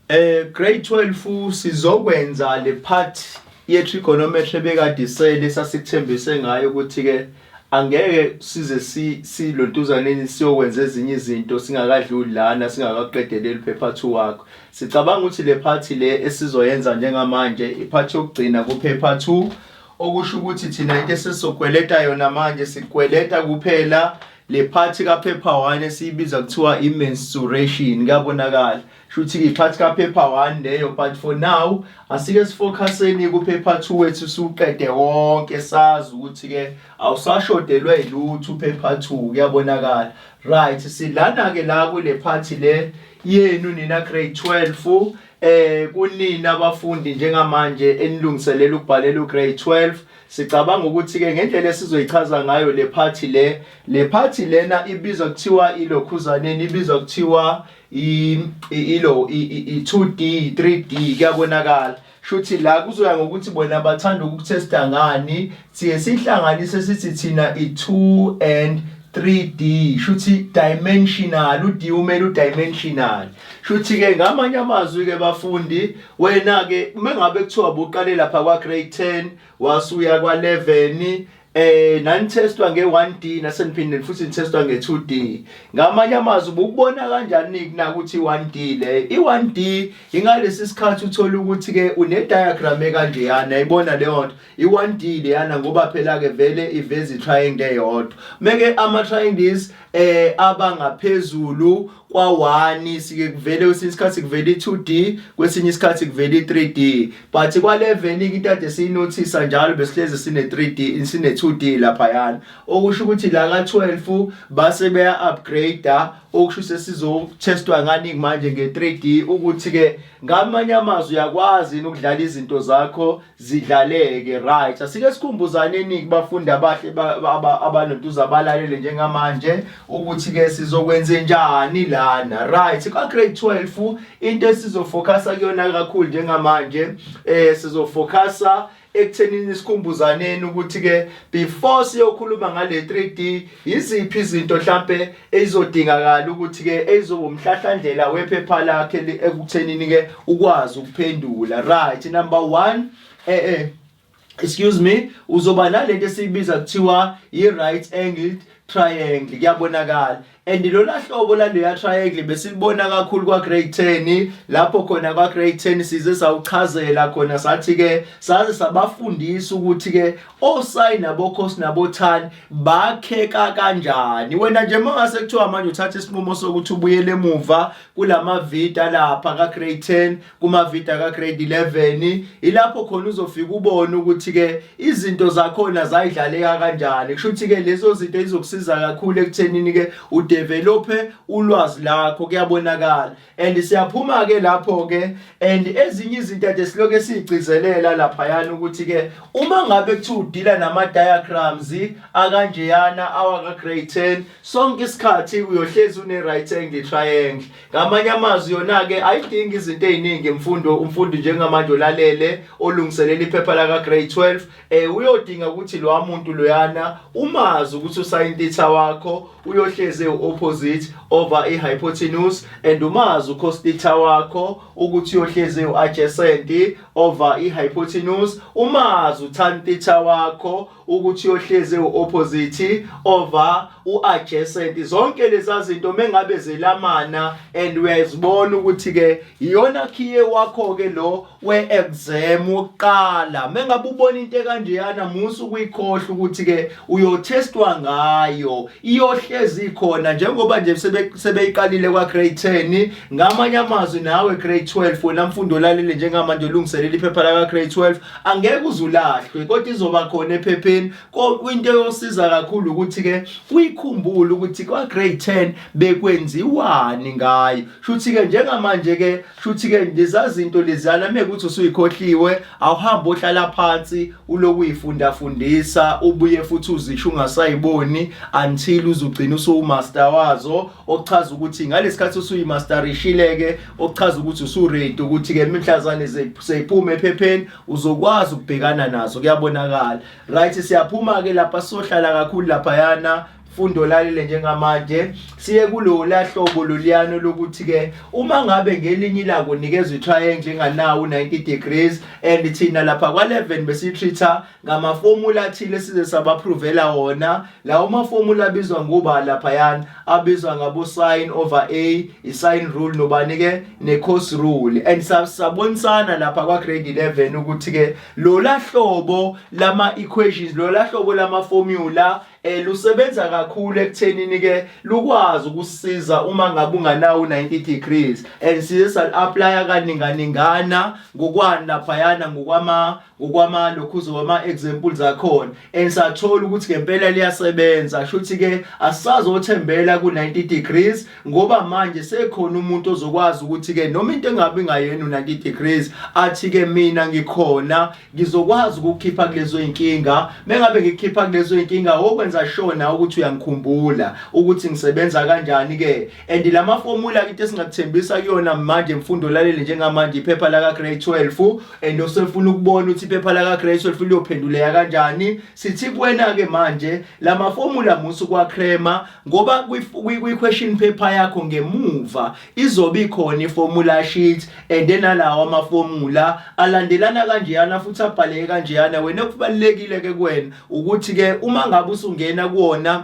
Grade 12, sizokwenza le part ye trigonometry ebekade isele, sasikuthembise ngayo ukuthi ke angeke size silontuzaneni siyokwenza ezinye izinto singakadluli lana, singakaqedeleli paper 2 wakho. Sicabanga ukuthi le part le esizoyenza njengamanje ipart yokugcina ku paper 2, okusho ukuthi thina into esizokweleta yona manje, sikweleta kuphela le part ka paper 1 esiyibiza kuthiwa i-mensuration. Kuyabonakala shuthi ipart ka paper 1 leyo, but for now asike sifocuseni ku paper 2 wethu, siuqede wonke, sazi ukuthi ke awusashodelwe yilutho paper 2. Kuyabonakala. Right, silana ke la kule part le yenu nina grade 12. Kunini abafundi njengamanje enilungiselela ukubhalela ugrade 12, sicabanga ukuthi ke ngendlela esizoyichaza ngayo le part le, le part lena ibizwa kuthiwa ilokhuzaneni, ibizwa kuthiwa ilo i-2D, 3D. Kuyabonakala shuthi la kuzoya ngokuthi bona bathanda ukuthesta ngani. Siye sihlanganise sithi thina i-2 and 3D, shuthi dimensional, u-D umele u-dimensional. Shuthi ke ngamanye amazwi ke bafundi, wena ke mengabe kuthiwa buqale lapha kwa grade 10 wasuya kwa 11, nanithestwa nge-1D, naseniphinde futhi nithestwa nge-2D. Ngamanye amazwi ubukubona kanjani kuna ukuthi i-1D le? I-1D ingalesi sikhathi uthola ukuthi ke une diagram ekanjeyana, ayibona leyo nto, i-1D leyana, ngoba phela ke vele iveza i-triangle eyodwa. Meke ama triangles abangaphezulu kwa-1, sike kuvele kwesinye isikhathi kuvele i-2D, kwesinye isikhathi kuvele i-3D, but kwa-11 into ade siyinothisa njalo besihlezi sine-3D, sine-2D laphayana, okusho ukuthi la ka-12 base beya-upgrade, okusho sesizothestwa ngani manje? Nge-3D, ukuthi-ke ngamanye amazwi uyakwazi yini ukudlala izinto zakho zidlaleke. Right, asike sikhumbuzaneni kubafundi abahle abanontuza abalalele njengamanje ukuthi ke sizokwenza njani lana. Right, ka grade 12 into esizofocusa kuyona kakhulu njengamanje, sizofocusa ekuthenini sikhumbuzaneni ukuthi ke before siyokhuluma ngale 3D, iziphi izinto mhlambe ezizodingakala ukuthi ke ezizoba umhlahlandlela wephepha lakhe ekuthenini ke ukwazi ukuphendula. Right, number 1, excuse me, uzoba nalento esiyibiza kuthiwa i-right angled triangle. Kuyabonakala. And lona hlobo laleya triangle besilibona kakhulu kwa grade 10, lapho khona kwa grade 10 size sawuchazela khona, sathi ke saze sabafundisa ukuthi ke o-sin nabo cos nabo tan bakheka kanjani. Wena nje mangase kuthiwa manje uthatha isinqumo sokuthi ubuyele emuva kulama video lapha ka grade 10, kuma video ka grade 11, ilapho khona uzofika ubone ukuthi ke izinto zakhona zayidlaleka kanjani. Kusho ukuthi ke lezo zinto izokusiza kakhulu ekuthenini ke udevelope ulwazi lakho. Kuyabonakala. And siyaphuma ke lapho ke, and ezinye izinto ade siloke sigcizelela laphayana ukuthi ke uma ngabe kuthiwa udila nama diagrams akanjeyana awaka grade 10, sonke isikhathi uyohlezi une right angle triangle. Ngamanye amazwi yona ke ayidingi izinto eziningi imfundo. Umfundi njengamanje olalele olungiselela iphepha la ka grade 12, uyodinga ukuthi lo muntu loyana umazi ukuthi usin theta wakho uyohleze opposite over i-hypotenuse, and umazi ucos theta wakho ukuthi uyohleze u-adjacent over i-hypotenuse, umazi utan theta wakho ukuthi uyohleze u-opposite over u-adjacent. Zonke lezi zinto mengabe zelamana and uyazibona ukuthi ke iyona khiye wakho ke lo we-exam wokuqala. Mengabe ubona into ekanjeyana, musu ukuyikhohlwa ukuthi ke uyothestwa ngayo, iyohlezi ikhona njengoba nje sebeyiqalile kwa grade 10. Ngamanye amazwi nawe grade 12, wena mfundo olalele njengamanje ulungiselela iphepha la grade 12, angeke uzulahlwe kodwa izoba khona ephepheni. Into eyosiza kakhulu ukuthi ke uyikhumbule ukuthi kwa grade 10 bekwenziwani ngayo. Shuthi ke njengamanje ke, shuthi ke leza zinto lezana mekuthi usuyikhohliwe, awuhambe ohlala phansi uloku uyifunda fundisa, ubuye futhi uzisho ungasayiboni until uzugcina usumaster wazo, okuchaza ukuthi ngalesikhathi usuyimasterishile ke, okuchaza ukuthi usuready ukuthi ke imhlazane seyiphuma ephepheni uzokwazi ukubhekana nazo. Kuyabonakala. Right, siyaphuma ke lapha, sohlala kakhulu laphayana. Mfundo lalele njengamanje siye kulola hlobo loluyano lokuthi ke uma ngabe ngelinye ilanga unikezwa i-triangle enganawo u-90 degrees and thina lapha kwa-11 besiyitreat-a ngamafomula athile size sabaprovela wona. Lawo mafomula abizwa ngoba laphayana abizwa ngabo sin over a, i-sin rule, nobani ke, ne-cos rule. And sabonisana lapha kwa-grade 11 ukuthi ke lola hlobo lama equations, lola hlobo lama formula lusebenza kakhulu ekuthenini ke lukwazi ukusiza uma ngabe unganawo 90 degrees, and size sal-applya kaninganingana ngokwani laphayana, ngokwama lokhuzo wama examples akhona, and sathola ukuthi ngempela liyasebenza. Shuthi ke asisazothembela ku 90 degrees ngoba manje sekhona umuntu ozokwazi ukuthi ke noma into engabe ingayena u90 degrees athi ke mina ngikhona, ngizokwazi ukukhipha kulezo inkinga. Mengabe ngikhipha kulezo inkinga, okwenza sure ukuthi uyangikhumbula ukuthi ngisebenza kanjani ke. And lama formula, into esingakuthembisa kuyona manje, mfundo lalele njengamanje, iphepha la ka grade 12 and osefuna ukubona ukuthi iphepha la ka grade 12 liyophenduleka kanjani, sithi kuwena ke manje lama formula musu kwa crema ngoba kwi question paper yakho ngemuva izobe ikhona iformula sheet and enalawo ama formula alandelana kanjeyana futhi abhaleke kanjeyana. Wena kubalekile ke kuwena ukuthi ke uma ngabe usungena kuwona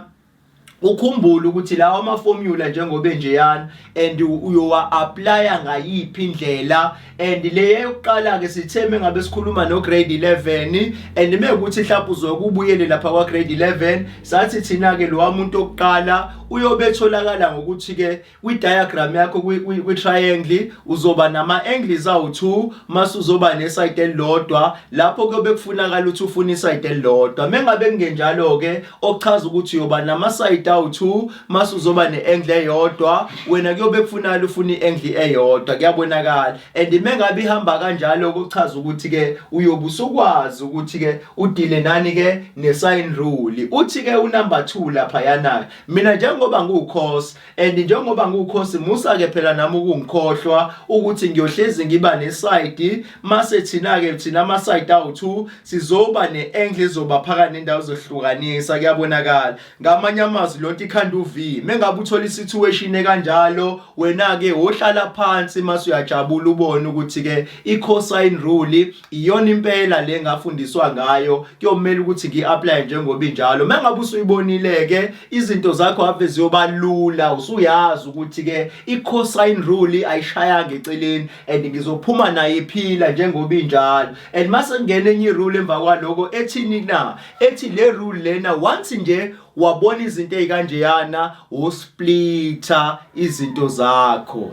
ukhumbule ukuthi lawa ama formula njengoba enjeyana and uyowa applya ngayiphi indlela. And le yokuqala ke sitheme ngabe sikhuluma no grade 11 and mekuthi mhlawumbe uzokubuyele lapha kwa grade 11, sathi thina ke lo muntu okuqala uyobe etholakala ngokuthi ke kwi diagram yakho kwi triangle uzoba nama angles awu2, mase uzoba ne side elilodwa. Lapho kuyobe kufunakala ukuthi ufune iside elilodwa. Mengabe kungenjalo ke, okuchaza ukuthi uyoba nama side awu2 mase uzoba ne angle eyodwa, wena kuyobe kufunakala ufune iangle eyodwa. Kuyabonakala. And mengabe ihamba kanjalo, kuchaza ukuthi ke uyobe usukwazi ukuthi ke udile nani ke, ne sine rule. Uthi ke unumber 2 lapha yana, mina njengoba ngiwucos and njengoba ngiwucos, musa ke phela nami ukungikhohlwa ukuthi ngiyohlezi ngiba neside, mase thina ke thina ama side awu2 sizoba neangle ezoba phakathi nendawo zohlukanisa. Kuyabonakala. Ngamanye amazwi lonto ikhanda uV. Mengabe uthola isituation ekanjalo, wena ke wohlala phansi mase uyajabula ubone ukuthi ke i-cosine rule iyona impela le ngafundiswa ngayo, kuyomela ukuthi ngi-apply njengoba injalo. Mengabe usuyibonile ke, izinto zakho ave ziyoba lula, usuyazi ukuthi ke i-cosine rule ayishayanga eceleni and ngizophuma nayo iphila njengoba injalo. And mase kungena enye irule emva kwaloko ethini na? Ethi le rule lena, once nje wabona izinto ezikanjeyana, usplitter izinto zakho.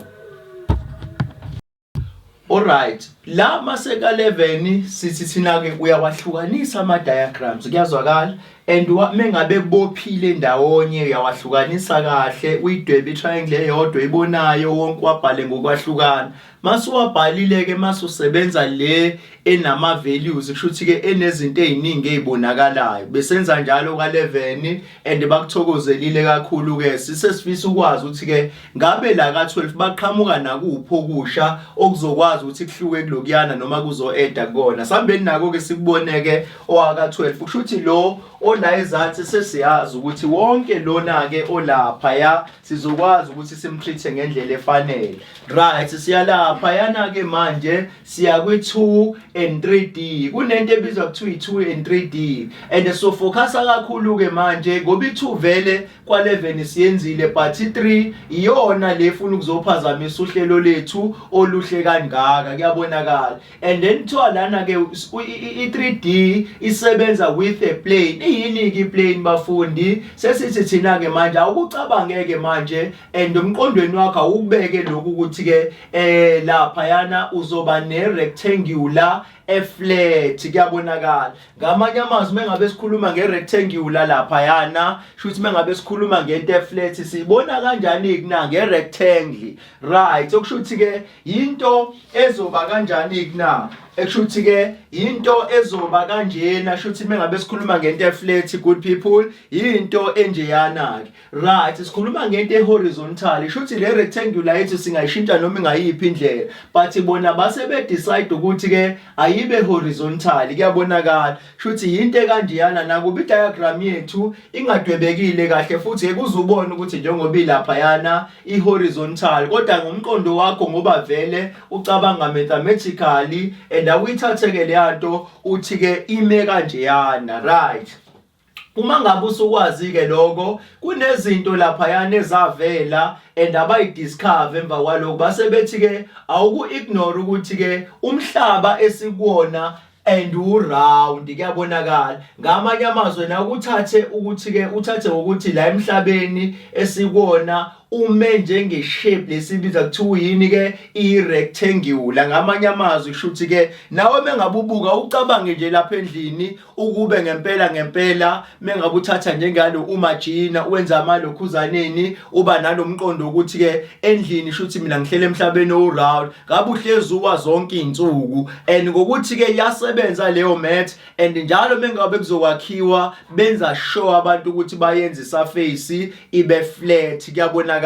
Alright, la maseka 11 sithi thina ke uyawahlukanisa ama diagrams, kuyazwakala. And mengabe kubophile ndawonye, uyawahlukanisa kahle, uyidwebe itriangle eyodwa ibonayo wonke, wabhale ngokwahlukana. Masuwabhalile ke, masusebenza le enama values, kusho ukuthi ke enezinto eziningi ezibonakalayo. Besenza njalo ka11 and bakuthokozelile kakhulu ke. Sisesifisa ukwazi ukuthi ke ngabe la ka12 baqhamuka nakuphi okusha okuzokwazi ukuthi kuhluke kulokuyana noma kuzo add kukona. Sambeni nako ke sikuboneke owaka 12. Kusho ukuthi lo ola ezansi sesiyazi ukuthi wonke lona ke olapha ya sizokwazi ukuthi simtreat ngendlela efanele. Right, siyalapha yana ke manje, siya kwi 2 and 3D. Kunento ebizwa kuthiwa i2 and 3D and so focusa kakhulu ke manje ngoba i2 vele kwa 11 siyenzile, but i3 iyona le efuna ukuzophazamisa uhlelo lethu oluhle kangaka. Kuyabonakala. And then kuthiwa lana ke i3D isebenza with a plane. Iyini ke iplane, bafundi? Sesithi thina ke manje awukucabangeke manje and umqondweni wakho awubeke lokhu ukuthi ke lapha yana uzoba ne rectangular eflat. Kuyabonakala. Ngamanye amazwi, mengabe sikhuluma ngerectangular lapha yana, shuthi mengabe sikhuluma ngento eflat siyibona kanjani kuna ngerectangle. Right, okusho ukuthi ke into ezoba kanjani kuna? Ekusho ukuthi ke into ezoba kanjena, shuthi mengabe sikhuluma ngento e-flat, good people, into enjeyana ke. Right, sikhuluma ngento e-horizontal, shuthi le rectangular yethu singayishintsha noma ingayiphi indlela, but bona base be decide ukuthi ke ayibe horizontal. Kuyabonakala shuthi into ekanjeyana. Nakuba i-diagram yethu ingadwebekile kahle futhi ke uzubona ukuthi njengoba ilapha yana i-horizontal, kodwa ngomqondo wakho, ngoba vele ucabanga mathematically, and awuyithathe-ke leyanto uthi-ke ime kanjeyana. Right, uma ngabe usukwazi-ke lokho, kunezinto laphayana ezavela and abayidiscover emva kwalokho, base bethi-ke awuku-ignore ukuthi-ke umhlaba esikuwona and uround. Kuyabonakala, ngamanye amazwi na ukuthathe ukuthi-ke uthathe ngokuthi la emhlabeni esikuwona ume njenge-shape lesibiza kuthiwa yini-ke? I-rectangular. Ngamanye amazwi kusho ukuthi-ke nawe mengabe ubuka, ucabange nje lapha endlini, ukube ngempela ngempela mengabe uthatha njengalo umajina wenza amalokhuzaneni, uba nalomqondo ukuthi-ke endlini shuthi mina ngihlele emhlabeni owu-round, ngabe uhlezi uwa zonke iy'nsuku. And ngokuthi-ke iyasebenza leyo math, and njalo mengabe kuzokwakhiwa benza sure abantu ukuthi bayenze isurface ibe flat. Kuyabonakala,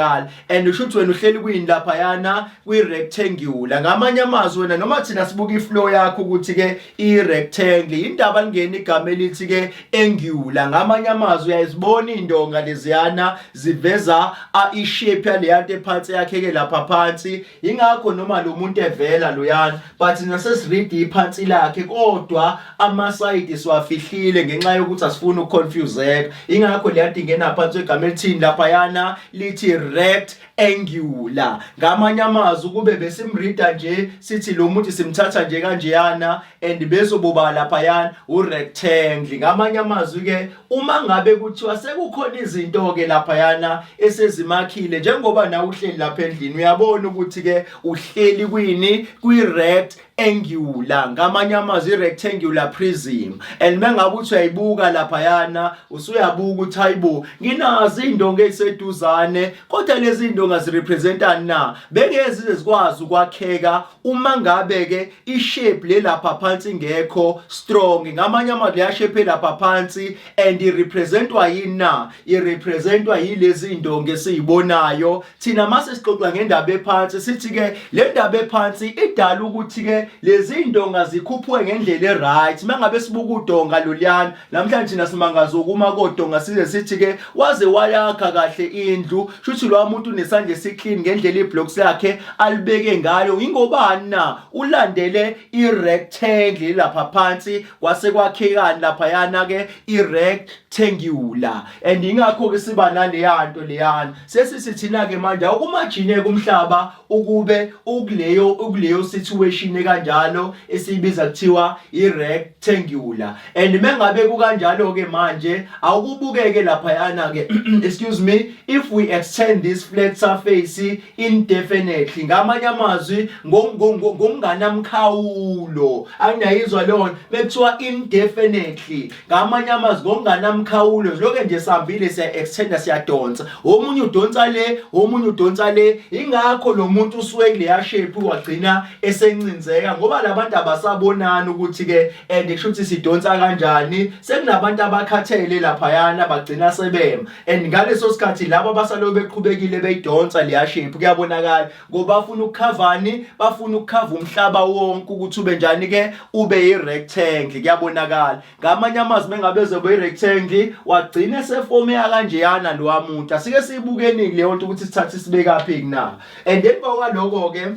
and usho ukuthi wena uhleli kwini laphayana? Kwi-rectangular. Ngamanye amazwi wena noma thina sibuka ifloor yakho ukuthi ke i-rectangle, indaba lingena igama elithi ke angular. Ngamanye amazwi uyayizibona indonga leziyana ziveza i-shape yaleyanto ephansi yakhe ke lapha phansi. Ingakho noma lo muntu evela loyana, but nasesiridi iphansi lakhe, kodwa ama-side siwafihlile ngenxa yokuthi asifuni ukuconfuseka. Ingakho leyanto ingena phansi kwegama elithini laphayana? Lithi rect angular. Ngamanye amazwi kube besimrida nje sithi lo muntu simthatha nje kanjeyana and bezoboba laphayana urectangle. Ngamanye amazwi ke uma ngabe kuthiwa sekukhona izinto ke laphayana esezimakhile, njengoba nawe uhleli lapha endlini, uyabona ukuthi ke uhleli kwini? Kwi-rect angular. Ngamanye amazwi i-rectangular prism. And mengabe uthi uyayibuka laphayana, usuyabuka ukuthi hayibo, nginazo iy'ndonga ey'seduzane, kodwa lezi iy'ndonga zirepresentani na? Bengeke zize zikwazi ukwakheka uma ngabe-ke ishape le lapha phansi ingekho strong. Ngamanye amazwi leya shape lapha phansi and irepresentwa yini na? Irepresentwa yilezi ndonga esiyibonayo thina. Mase sixoxa ngendaba ephansi, sithi ke le ndaba ephansi idala ukuthi ke lezi ndonga zikhuphuke ngendlela eright. Mangabe sibuka udonga loluyana namhlanje, thina simangaza ukuma kodonga, size sithi ke waze wayakha kahle indlu, shuthi lo muntu unesandla esiclean ngendlela iblocks yakhe alibeke ngayo. Ingobani na? Ulandele i-rectangle lapha phansi, kwase kwakhekani laphayana ke? I-rectangular. And ingakho ke siba naleyanto leyana. Sesithi thina ke manje awukumajine kumhlaba ukube ukuleyo situation kanjalo esiyibiza kuthiwa i-rectangular. And mengabe kukanjalo ke manje awukubukeke laphayana ke, excuse me, if we extend this flat surface indefinitely, ngamanye amazwi ngokunganamkhawulo, anginayizwa leyo bekuthiwa indefinitely, ngamanye amazwi ngokunganamkhawulo, lokho nje sihambile siya extenda, siyadonsa, omunye udonsa le, omunye udonsa le. Ingakho lo muntu usuke kuleya shape wagcina esencinzeka, ngoba labantu abasabonani ukuthi ke and kusho ukuthi sidonsa kanjani. Sekunabantu abakhathele laphayana, bagcina sebema, and ngaleso sikhathi labo abasaloku beqhubekile beyidonsa leya shape, kuyabonakala ngoba bafuna ukukhavani? Bafuna ukukhava umhlaba wonke ukuthi ube njani ke? Ube i-rectangle. Kuyabonakala, ngamanye amazwi mengabe ezobe i-rectangle, wagcina esefomeka kanjeyana lowa muntu. Asike siyibukeni leyo nto ukuthi sithathe sibekaphi na. And emva kwaloko ke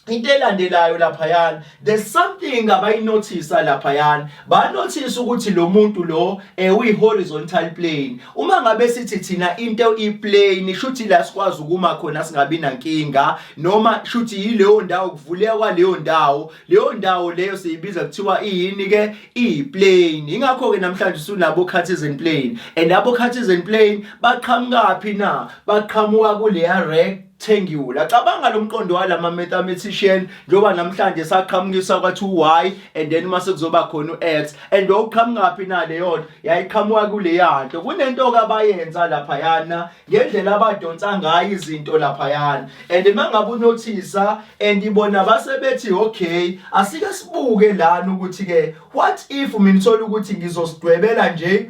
into elandelayo laphayana, there's something abayinothisa laphayana. Banothisa ukuthi lo muntu lo uyi-horizontal plane. Uma ngabe sithi thina into i-plane, shuthi la sikwazi ukuma khona singabi nankinga, noma shuthi yileyo ndawo kuvuleka kwaleyo ndawo, leyo ndawo leyo siyibiza kuthiwa iyini ke? Iyi-plane. Ingakho ke namhlanje usunabo Cartesian plane, and abo Cartesian plane baqhamukaphi na? Baqhamuka kuleya rect Rectangular. Cabanga lo mqondo walama mathematician, njengoba namhlanje saqhamukisa kwathi u-y and then mase kuzoba khona u-x, and wawuqhamukaphi na leyo nto? Yayiqhamuka kuleya nto. Kunento kabayenza laphayana, ngendlela abadonsa ngayo izinto laphayana, and mangabe unothisa and ibona base bethi, "Okay, asike sibuke lana ukuthi ke what if mina uthola ukuthi ngizosidwebela nje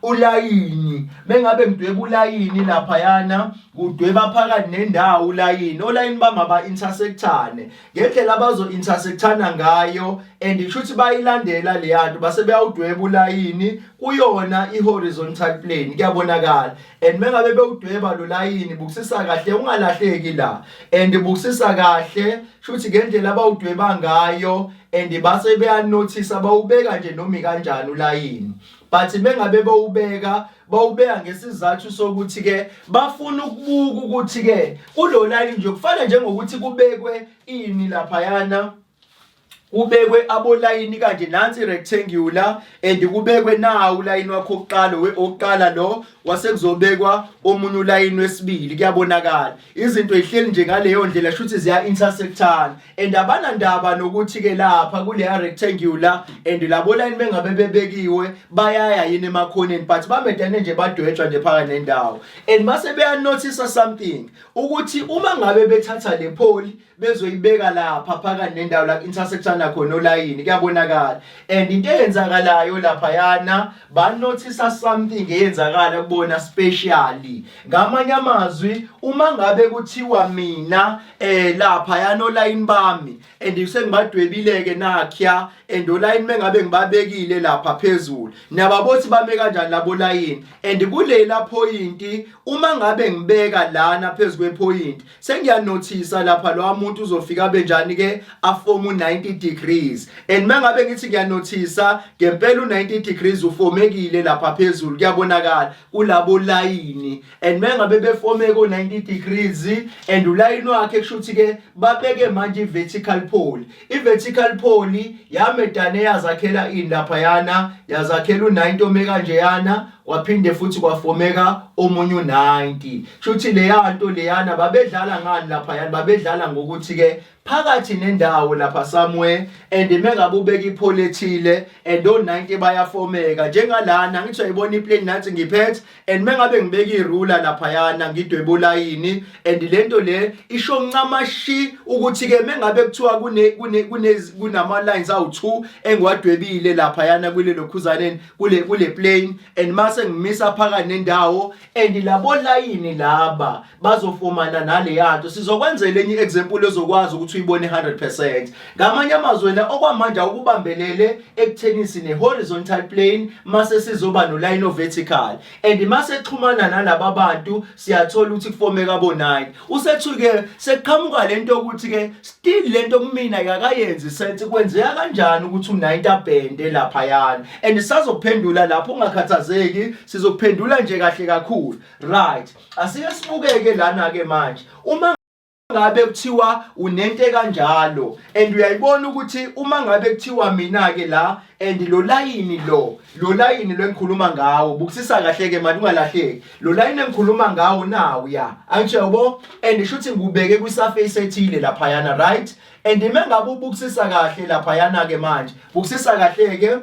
ulayini." Mengabe ngidweba ulayini laphayana, kudweba phakathi nendawo ulayini, olayini bama ba intersectane ngendlela abazo intersectana ngayo, and kushuthi bayilandela leya nto, base beyawudweba ulayini kuyona i-horizontal plane, kuyabonakala. And mengabe bewudweba lo layini, bukusisa kahle, ungalahleki la, and bukusisa kahle, shuthi ngendlela abawudweba ngayo, and base beyanothisa, bawubeka nje noma kanjani ulayini, but mengabe bawubeka, bawubeka ngesizathu sokuthi ke bafuna ukubuka ukuthi ke kulo line nje kufana njengokuthi kubekwe ini laphayana, kubekwe abolayini kanje, nansi rectangular, and kubekwe nawu ulayini wakho oqala, oqala lo, wase kuzobekwa omunye ulayini wesibili, kuyabonakala. Izinto ihleli nje ngaleyo ndlela, shuthi ziya intersectana, and abanandaba nokuthi ke lapha kuleya rectangular and labo line bengabe bebekiwe bayaya yini emakhoneni, but bamedane nje, badwetshwa nje phakathi nendawo. And mase beya notice something, ukuthi uma ngabe bethatha le pole bezoyibeka lapha phakathi nendawo la intersectana khona olayini, kuyabonakala, and into eyenzakalayo laphayana, banothisa something eyenzakala kubona specially. Ngamanye amazwi, uma ngabe kuthiwa mina lapha yana olayini bami and sengibadwebile ke nakhya, and olayini mengabe ngibabekile lapha phezulu, niyababothi bame kanjani labo layini, and kulela point, uma ngabe ngibeka lana phezulu kwepoint, sengiyanothisa lapha lo muntu uzofika benjani ke, aform 90 degrees. And mengabe ngithi ngiyanothisa ngempela, u90 degrees ufomekile lapha phezulu, kuyabonakala kulabo layini. And mengabe befome ko 90 degrees and ulayini wakhe, kushuthi ke babeke manje i-vertical pole. I-vertical pole yamedane yazakhela ini laphayana? Yazakhela u90 ome kanjeyana, waphinde futhi kwafomeka omunye u90. Shuthi leya nto leyana babedlala ngani laphayana? Babedlala ngokuthi ke phakathi nendawo lapha somewhere, and mengabe ubeka ipole ethile and o90 bayafomeka njengalana. Ngithi uyayibona iplane nathi ngiphethe, and mengabe ngibeka iruler laphayana, ngidweba ulayini, and lento le isho ncamashi ukuthi ke mengabe kuthiwa kune kune kunama lines awu2 engiwadwebile laphayana kulelo khuzaneni, kule plane, and mase ngimisa phakathi nendawo, and labo layini laba bazofomana naleyanto. Sizokwenzela enye example ezokwazi ukuthi uyibone 100%. Ngamanye amazwi, wena okwamanje ukubambelele ekutheni sine horizontal plane, mase sizoba no line of vertical, and mase xhumana nalaba bantu, siyathola ukuthi kufomeka bo 9. Usethuke sekuqhamuka lento ukuthi ke still lento kumina akakayenzi sense. Kwenzeka kanjani ukuthi u90 abhende laphayana? And sazophendula lapho, ungakhathazeki, sizokuphendula nje kahle kakhulu. Right, asike sibukeke lana ke manje. Uma ngabe kuthiwa unento kanjalo and uyayibona ukuthi uma ngabe kuthiwa mina ke la and lo layini lo layini lo engikhuluma ngawo, bukusisa kahle ke manje, ungalahleki, lo layini engikhuluma ngawo nawo ya, angisho yabo, and shuthi ngubeke kwi surface ethile laphayana, right? And mengabe ubukisisa kahle laphayana ke manje, bukisisa kahle ke,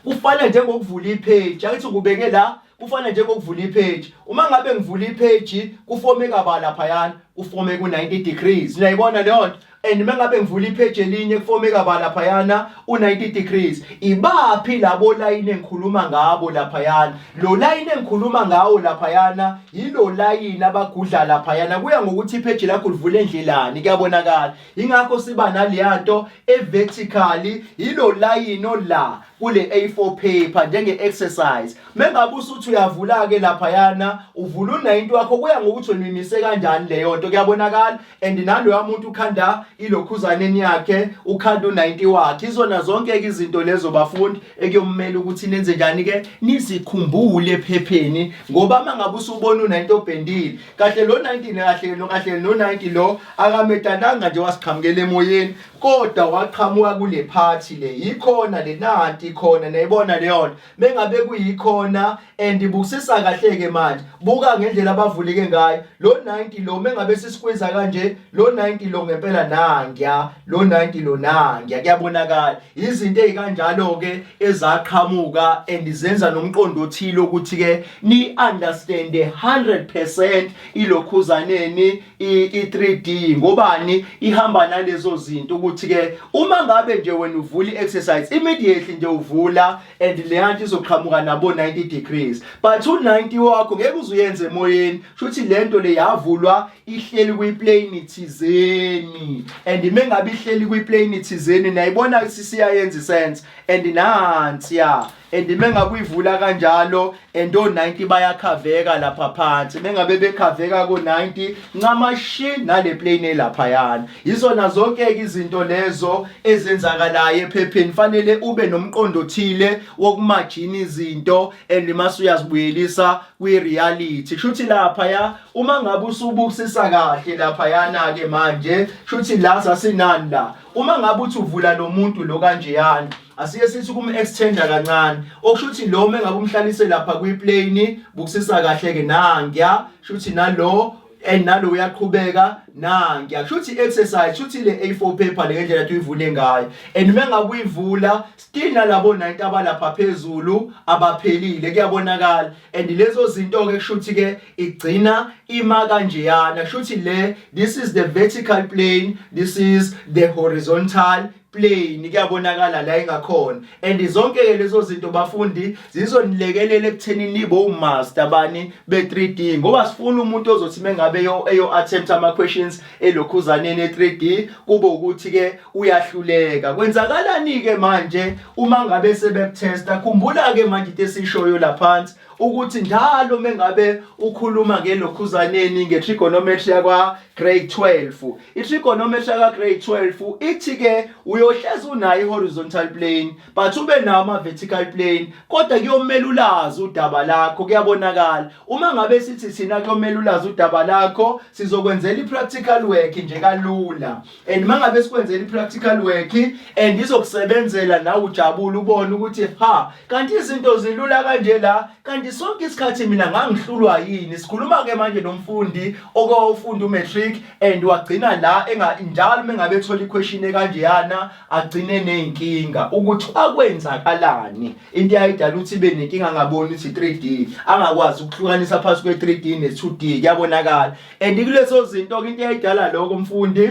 kufana njengokuvula ipage. Akithi ngubeke la, kufana njengokuvula ipage. Uma ngabe ngivula ipage, kufomeka ba laphayana? Kufome ku 90 degrees, uyayibona leyo nto? And mengabe ngivula ipage elinye, kufomeka ba laphayana? U90 degrees. Ibaphi labo line engikhuluma ngabo laphayana? Lo line engikhuluma ngawo laphayana yilo line abagudla laphayana, kuya ngokuthi ipage lakho livule endlelani, kuyabonakala. Ingakho siba naleyanto evertically, yilo line ola kule A4 paper njenge exercise. Mengabe usuthi uyavula ke laphayana, uvula u90 wakho, kuya ngokuthi wena uyimise kanjani leyo nto, kuyabonakala. And naloya muntu ukhanda ilokhuzaneni yakhe, ukhanda u90 wakhe. Izona zonke ke izinto lezo, bafundi, ekuyomela ukuthi nenze njani ke, nizikhumbule ephepheni, ngoba mangabe usubona u90 obhendile kahle, lo 90 kahle, lo kahle, lo 90 lo akametananga nje wasiqhamukela emoyeni. Kodwa waqhamuka kule part le, ikhona le, nanti khona, nayibona leyo nto. Mengabe kuyikhona and ibukisisa kahle ke manje, buka ngendlela abavulike ngayo lo 90 lo. Mengabe sisikwiza kanje lo 90 lo, ngempela nangiya lo 90 lo, nangiya, kuyabonakala. Izinto ezikanjalo ke ezaqhamuka and zenza nomqondo othile ukuthi ke ni understand 100% ilokhuzaneni i-3D. Ngobani? Ihamba nalezo zinto ukuthi ke uma ngabe nje wena uvula i-exercise, immediately nje uvula and le yanto izoqhamuka nabo 90 degrees, but u90 wakho ngeke uzuyenze emoyeni. Shuthi lento le yavulwa ihleli kwiplane thizeni, and mengabe ihleli kwiplane thizeni, nayibona sisiyayenza sense. And nansi ya, and mengabe uyivula kanjalo and o90 bayakhaveka lapha phansi. Mengabe bekhaveka ko90 ncamashi nale plane elapha yana. Izona zonke izinto lezo ezenzakalayo ephepheni. Fanele ube nomqondo othile wokumagine izinto and mase uyazibuyelisa kwi-reality. Kushuthi lapha ya, uma ngabe usubukisisa kahle lapha yana ke manje, shuthi la sasinani la, uma ngabe uthi uvula lo muntu lo kanjeyana, asiye sithi kum-extenda kancane, okusho ukuthi lo mengabe umhlalise lapha kwiplane, bukisisa kahle ke, nangiya, shuthi nalo and nalo uyaqhubeka, nangiya. Kusho ukuthi exercise, shuthi le A4 paper le, ngendlela tuyivule ngayo and mengabe uyivula, still nalabo 90 abalapha phezulu abaphelile, kuyabonakala. And lezo zinto ke, kusho ukuthi ke igcina ima kanjeyana. Kusho ukuthi le, this is the vertical plane, this is the horizontal plane, kuyabonakala la engakhona. And zonke ke lezo zinto, bafundi, zizonilekelela ekutheni nibe umaster bani be 3D, ngoba sifuna umuntu ozothi mengabe eyo attempt ama questions elokhuzaneni e3D, kube ukuthi ke uyahluleka. Kwenzakalani ke manje uma ngabe sebekutesta? Khumbula ke manje into esishoyo laphansi, ukuthi njalo mengabe ukhuluma ngelokhuzaneni, ngetrigonometry yakwa grade 12, itrigonometry yaka grade 12 ithi ke uyohleza unayo ihorizontal plane, but ube nawo ama vertical plane, kodwa kuyomela ulazi udaba lakho. Kuyabonakala. Uma ngabe sithi thina kuyomela ulazi udaba lakho, sizokwenzela i-practical work nje kalula, and mangabe sikwenzela i-practical work and izokusebenzela nawe ujabule, ubone ukuthi ha, kanti izinto zilula kanje la, kanti sonke isikhathi mina ngangihlulwa yini? Sikhuluma ke manje nomfundi okawufunda umatric and wagcina la enga njalo mengabe ethola iquestion ekanjeyana agcine nezinkinga ukuthi akwenzakalani. Into eyayidala ukuthi ibe nenkinga, angaboni ukuthi 3D, angakwazi ukuhlukanisa phakathi kwe-3D ne-2D, kuyabonakala. And kulezo zinto ke, into eyayidala lokho, mfundi,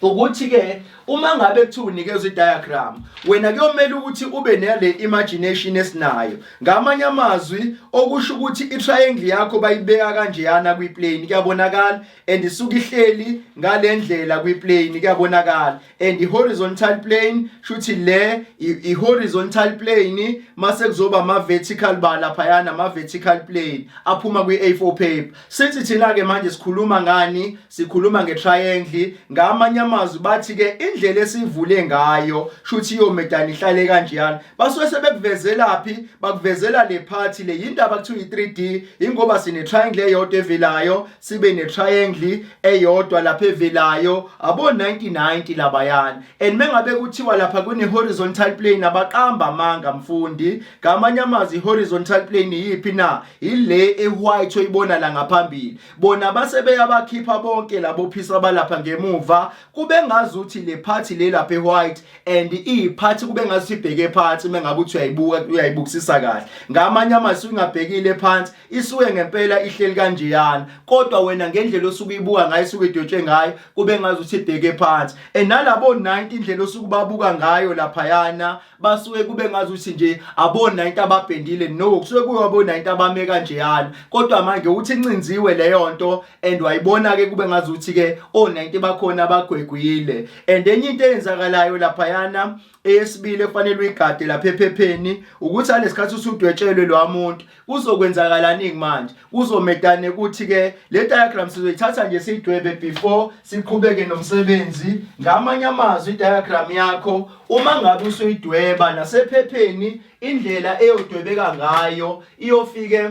ukuthi ke uma ngabe kuthiwa unikezwe i-diagram, wena kuyomela ukuthi ube nale imagination esinayo. Ngamanye amazwi, okusho ukuthi i-triangle yakho bayibeka kanjeyana kwi-plane, kuyabonakala, and isuke ihleli ngalendlela kwi-plane, kuyabonakala. And i-horizontal plane, shuthi le i-horizontal plane, mase kuzoba ama-vertical ba laphayana, ama-vertical plane aphuma kwi-A4 paper. Sithi thina ke manje sikhuluma ngani? Sikhuluma nge-triangle. Ngamanye amazwi, bathi ke indlela esivule ngayo, shuthi iyomedana ihlale kanjeyana. Basuke sebekuvezelaphi? Bakuvezela le part le. Yindaba kuthiwa i-3D? Ingoba sine triangle eyodwa evelayo, sibe ne triangle eyodwa lapha evelayo, abo 90 90 labayana. And mengabe kuthiwa lapha kune horizontal plane, abaqamba amanga, mfundi. Ngamanye amazwi, horizontal plane yiphi na? Ile e-white oyibona la ngaphambili. Bona base beyabakhipha bonke labo phisa abalapha ngemuva, kube ngazuthi le part le lapha e-white and iyipart kube ngazuthi ibheke phansi. Mengabe uthi uyayibuka, uyayibukisisa kahle, ngamanye amazwi, ingabhekile phansi, isuke ngempela ihleli kanjeyana, kodwa wena ngendlela osuke uyibuka ngayo, isuke idwetshwe ngayo, kube ngazuthi ibheke phansi. And nalabo 90, indlela osuke babuka ngayo laphayana, basuke kube ngazuthi nje abo 90 ababhendile. No, kusuke kuyabo 90 abame kanjeyana, kodwa manje uthi incinziwe leyo nto and wayibona ke kube ngazuthi ke o90 bakhona bagwegwile. And enye into eyenzakalayo laphayana eyesibili efanele uyigade lapha ephepheni, ukuthi alesikhathi usudwetshelwe lo muntu, kuzokwenzakalani manje? Kuzomedane ukuthi ke le diagram sizoyithatha nje siyidwebe before siqhubeke nomsebenzi. Ngamanye amazwi, i-diagram yakho uma ngabe usuyidweba nasephepheni, indlela eyodwebeka ngayo iyofike,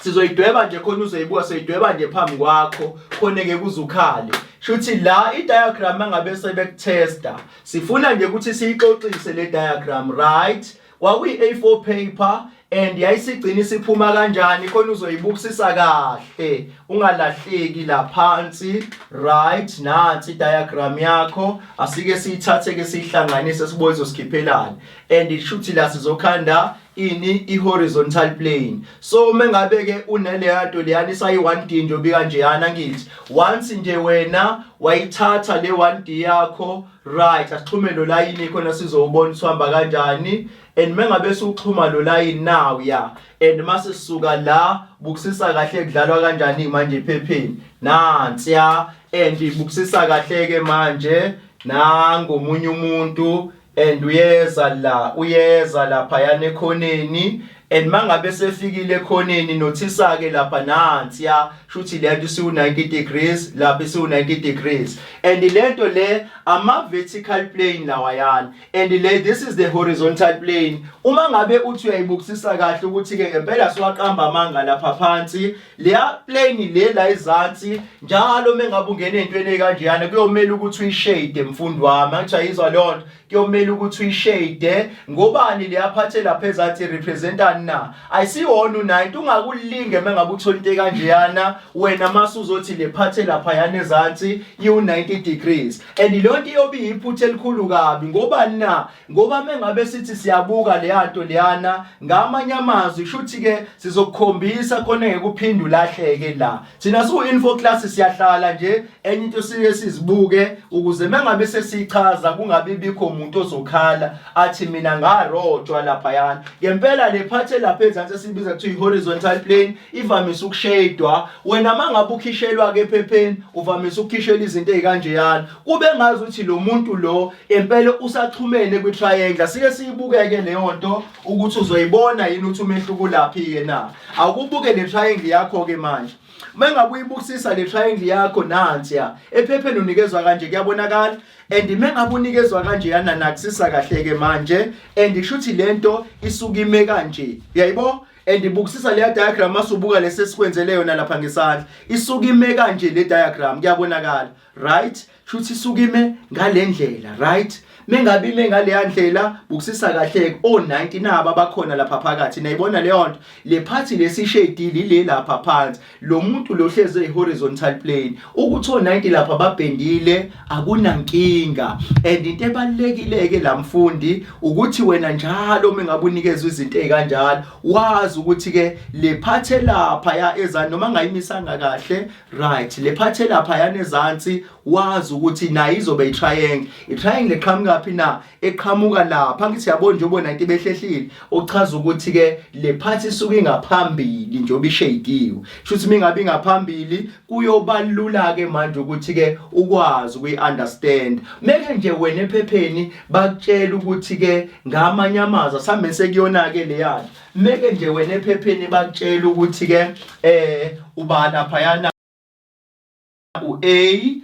sizoyidweba nje khona uzoyibuka, soyidweba nje phambi kwakho khona ke kuzukhale. Shuthi la i-diagram angabe sebekutesta, sifuna nje ukuthi siyixoxise le diagram, right? Kwakuyi-A4 paper and yayisigcina isiphuma kanjani khona uzoyibukisisa kahle ungalahleki la phansi, right? Nansi diagram yakho, asike siyithathe ke siyihlanganise sibuye izosikhiphelana and ishuthi la sizokhanda ini? I-horizontal plane. So uma ngabe ke uneleya nto leyana isayi 1D nje obika njeyana, ngithi once nje wena wayithatha le 1D yakho, right, asixhume lo layini khona sizowubona ukuthi uhamba kanjani. And mengabe suxhuma lo layini now, ya, and mase sisuka la, bukusisa kahle kudlalwa kanjani manje ephepheni. Nansiya, and bukusisa kahle ke manje, nangomunye umuntu and uyeza la, uyeza lapha yana ekhoneni, and mangabe sefikile ekhoneni, nothisa ke lapha, nansiya, shuthi le nto isiwu 90 degrees lapha, isiwu 90 degrees. And lento le ama vertical plane lawayana, and le, this is the horizontal plane. Uma ngabe uthi uyayibukisisa kahle ukuthi ke ngempela siwaqamba amanga lapha phansi, leya plane le la izansi, njalo mengabe ungena entweni ekanjeyana kuyomela ukuthi uyishade, mfundi wami. Angithi ayizwa leyo nto? Kuyomela ukuthi uyishade ngobani? Leya part lapha ezansi representani na? Ayisiwona u90. Ungakulinge mengabe uthola into ekanjeyana wena mase uzothi le part lapha yana ezansi iu90 degrees, and leyo nto iyobe iphutha elikhulu kabi. Ngobani na? Ngoba mengabe sithi siyabuka leya nto leyana, ngamanye amazwi shuthi ke sizokukhombisa khona ngeke uphinde ulahleke la. Thina siwu info class, siyahlala nje enye into sike sizibuke ukuze mengabe sesichaza kungabi bikho umuntu ozokhala athi mina ngarojwa lapha yana. Ngempela le part lapha ezansi esibiza kuthiwa i-horizontal plane ivamise ukushadwa. Wena mangabe ukhishelwa ke ephepheni, uvamise ukukhishela izinto ezikanjeyana, kube ngazi ukuthi lo muntu lo empela usaxhumene kwi-triangle. Sike siyibukeke leyo nto ukuthi uzoyibona yini ukuthi umehluko laphi ke na. Awukubuke le triangle yakho ke manje. Mengabe uyibukisisa le triangle yakho, nansiya ephepheni, unikezwa kanje, kuyabonakala. And mengabe unikezwa kanje yana, nakusisa kahle ke manje, and kushuthi lento isuka ime kanje, uyayibo? And ibukisisa leya diagram, masubuka lesi esikwenzele yona lapha ngesandla, isuka ime kanje le diagram, kuyabonakala, right? Shuthi isuka ime ngalendlela, right? Mengabe ime ngaleya ndlela, bukisisa kahle o90 naba bakhona lapha phakathi, nayibona leyo nto? Le part lesishadile ile lapha phansi, lo muntu lo hleze ehorizontal plane. Ukuthi o90 lapha babhendile, akunankinga. And into ebalekile ke la mfundi ukuthi wena njalo mengabe unikezwe izinto ezikanjalo, wazi ukuthi ke le part lapha ya ezani, noma ngayimisanga kahle, right, le part lapha yanezansi, wazi ukuthi nayo izobe i-triangle. I-triangle eqhamuka phi na? Eqhamuka lapha, ngithi yabona nje ubona into behlehlile, ochaza ukuthi ke le part isuke ingaphambili njengoba ishadiwe. Shuthi mingabe ingaphambili, kuyoba lula ke manje ukuthi ke ukwazi ukuyi-understand. Meke nje wena ephepheni bakutshela ukuthi ke, ngamanye amazwi, asambe sekuyona ke leyana, meke nje wena ephepheni bakutshela ukuthi ke uba lapha yana u-A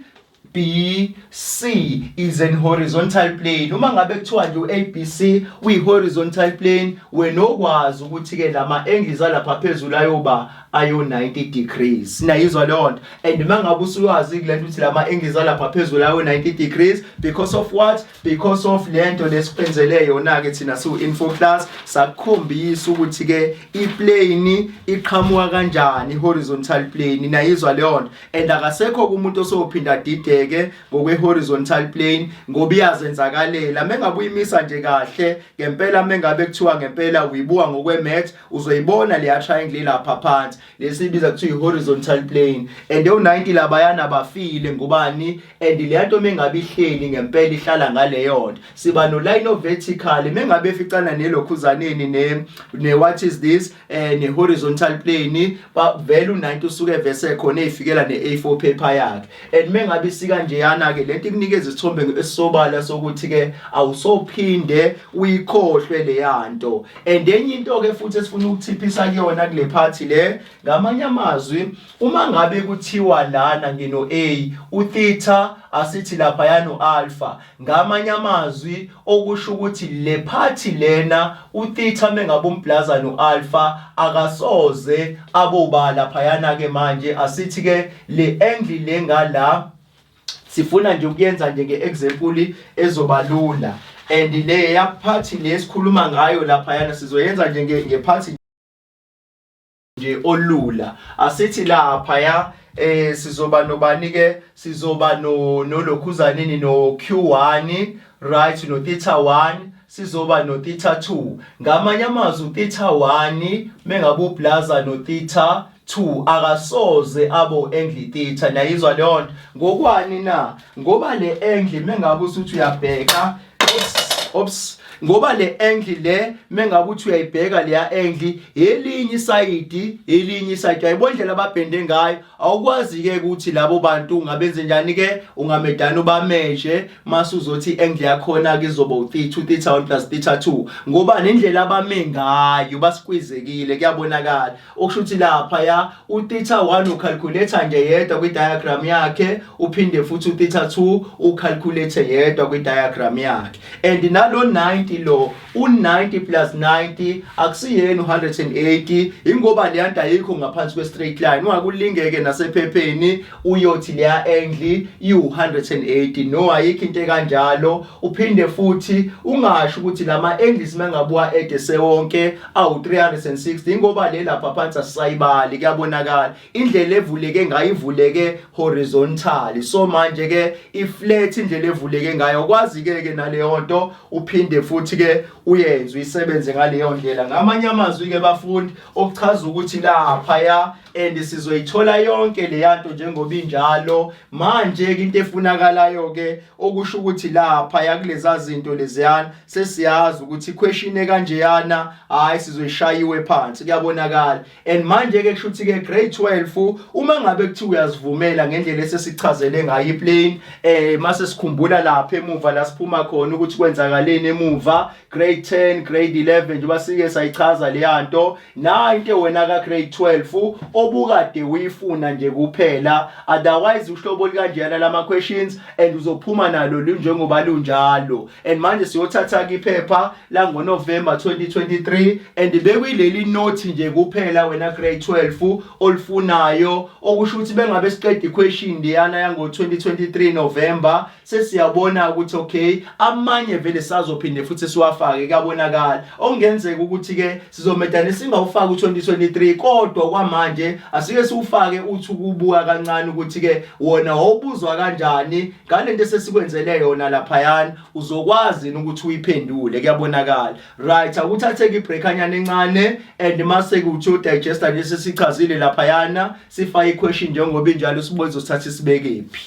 B C is an horizontal plane. Uma ngabe kuthiwa nje u-A B C uyi horizontal plane, wena okwazi ukuthi ke lama angles alapha phezulu ayoba ayo 90 degrees. Sinayizwa leyo nto? And mangabe usuwazi kule nto ukuthi lama angles alapha phezulu ayo 90 degrees, because of what? Because of lento lesikwenzele yona ke thina siwu info class, sakukhombisa ukuthi ke iplane iqhamuka kanjani, horizontal plane. Nayizwa leyo nto? And akasekho kumuntu osophinda adideke ngokwe horizontal plane ngoba iyazenzakalela mengabe uyimisa nje kahle ngempela. Mengabe kuthiwa ngempela uyibuka ngokwe math, uzoyibona leya triangle lapha phansi lesibiza kuthiwa i-horizontal plane, and ewu-90 labayana bafile ngobani? And leya nto mengabe ihleli ngempela ihlala ngaleyo nto, siba no line of vertical mengabe eficana nelokhuzaneni ne what is this, ne horizontal plane, vele u90 usuke vese khona ezifikela ne A4 paper yakhe. And mengabe isika nje yana ke lento ikunikeza isithombe esisobala sokuthi ke awusophinde uyikhohlwe leyanto. And enye into ke futhi esifuna ukuthiphisa kuyona kule part le, ngamanye amazwi, uma ngabe kuthiwa lana ngino A, utheta, asithi lapha yano alpha, ngamanye amazwi okusho ukuthi le part lena, utheta mengabe umblaza no alpha, akasoze aboba lapha yana ke manje, asithi ke le angle le ngala. Sifuna nje ukuyenza nje nge-example ezoba lula, and le yaphathi le sikhuluma ngayo laphayana sizoyenza nje ngephathi nje olula. Asithi lapha ya sizoba nobani ke? Sizoba no nolokhuzanini, no Q1, right, no theta 1, sizoba no theta 2. Ngamanye amazwi, theta 1 mengabe ublaza no theta 2 akasoze abo angle theta. Nayizwa leyo nto ngokwani na? Ngoba le angle, mengabe usuthi uyabheka, oops, ngoba le angle le, mengabe uthi uyayibheka leya angle, elinye isayidi, elinye isayidi, ayibona indlela ababhende ngayo. Awukwazi ke ukuthi labo bantu ungabenze njani ke, ungamedana ubameje, mase uzothi angle yakhona ke izoba u-theta, u-theta 1 plus theta 2, ngoba nendlela abame ngayo basikwizekile, kuyabonakala. Okusho ukuthi lapha ya utheta 1 ucalculate nje yedwa kwi-diagram yakhe, uphinde futhi utheta 2 ucalculate yedwa kwi-diagram yakhe. And nalo 90 lo, u90 plus 90 akusiyena u180, ingoba leya nto ayikho ngaphansi kwe-straight line. Ungakulingeke nasephepheni uyothi leya angle iwu180. No, ayikho into ekanjalo. Uphinde futhi ungasho ukuthi lama angles mangabuwa ede sewonke awu360, ingoba le lapha phansi asisayibali. Kuyabonakala indlela evuleke ngayo, ivuleke horizontally. So manje ke iflat indlela evuleke ngayo, ukwazi ke ke naleyo nto uphinde futhi ke uyenze uyisebenze ngaleyo ndlela. Ngamanye amazwi ke bafundi, okuchaza ukuthi lapha ya and sizoyithola yonke leyanto njengoba injalo. Manje ke into efunakalayo ke, okusho ukuthi lapha yakuleza zinto leziyana, sesiyazi ukuthi question ekanjeyana, hayi, sizoyishayiwe phansi, kuyabonakala. And manje ke kusho ukuthi ke grade 12, uma ngabe kuthiwa uyazivumela ngendlela esesichazele ngayo iplane, mase sikhumbula lapha emuva la siphuma khona ukuthi kwenzakaleni emuva, grade 10, grade 11, njengoba sike sayichaza leya nto na, into wena ka grade 12 obukade uyifuna nje kuphela. Otherwise uhlobo likanjena lama questions and uzophuma nalo njengoba lunjalo. And manje siyothatha iphepha la ngoNovember 2023, and bekuyileli note nje kuphela wena grade 12 olufunayo. Okusho ukuthi bengabe siqeda iquestion leyana yango 2023 November, sesiyabona ukuthi okay, amanye vele sazophinde futhi siwafake. Kuyabonakala okungenzeka ukuthi ke sizomedane singawufaki u2023, kodwa kwamanje asike siwufake, uthi ukubuka kancane ukuthi ke wona wawubuzwa kanjani ngalento esesikwenzele yona laphayana, uzokwazi ukuthi uyiphendule. Kuyabonakala, right? Akuthatheke ibreakanyana encane, and mase kuthi udigesta nje sesichazile laphayana, sifake iquestion njengoba injalo, sibuye, sizothatha isibekephi.